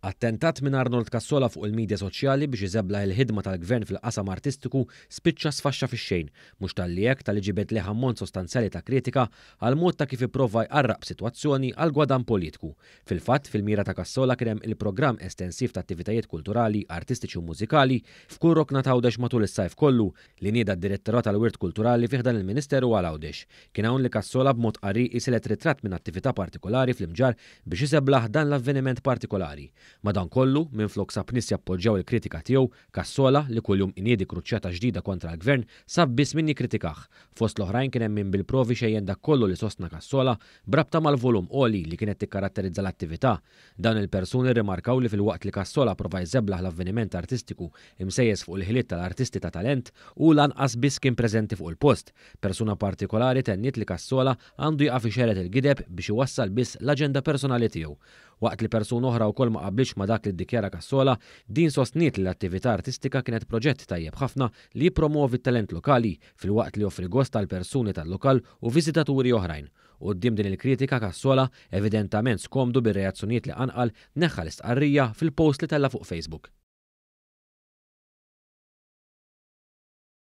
Attentat minn Arnold Cassola fuq il-midja soċjali biex iżeblaħ il-ħidma tal-Gvern fil-qasam artistiku spiċċa sfaxxa fix-xejn, mhux talli hekk talli ġibed lejh ammont sostanzjali ta' kritika għall-mod ta' kif ipprova jqarraq b'sitwazzjoni għal gwadann politiku. Fil-fatt, fil-mira ta' Cassola kien hemm il-programm estensiv ta' attivitajiet kulturali, artistiċi u mużikali f'kull rokna t'Għawdex matul is-sajf kollu li nieda d-Direttorat għall-Wirt Kulturali fi ħdan il-Ministeru għal Għawdex. Kien hawn li Cassola b'mod qarrieqi silet ritratt minn attività partikolari fl-Imġarr biex iżeblaħ dan l-avveniment partikolari. Madankollu, minflok sab nies jappoġġjaw il-kritika tiegħu, Cassola, li kuljum iniedi kruċjata ġdida kontra l-Gvern, sab biss min jikkritikah. Fost l-oħrajn kien hemm min bil-provi xejjen dak kollu li sostna Cassola b'rabta mal-volum għoli li kienet tikkaratterizza l-attività. Dawn il-persuni rrimarkaw li filwaqt li Cassola prova jżeblaħ l-avveniment artistiku imsejjes fuq il-ħiliet tal-artisti ta' talent, hu lanqas biss kien preżenti fuq il-post. Persuna partikolari tenniet li Cassola għandu jieqaf ixerred il-gideb biex iwassal biss l-aġenda personali tiegħu. Waqt li persuna oħra wkoll ma qablitx ma' dak li ddikjara Cassola, din sostniet li l-attività artistika kienet proġett tajjeb ħafna li jippromwovi t-talent lokali filwaqt li joffri gost għal persuni tal-lokal u viżitaturi oħrajn. Quddiem din il-kritika Cassola, evidentament skomdu bir-reazzjonijiet li qanqal, neħħa l-istqarrija fil-post li tella' fuq Facebook.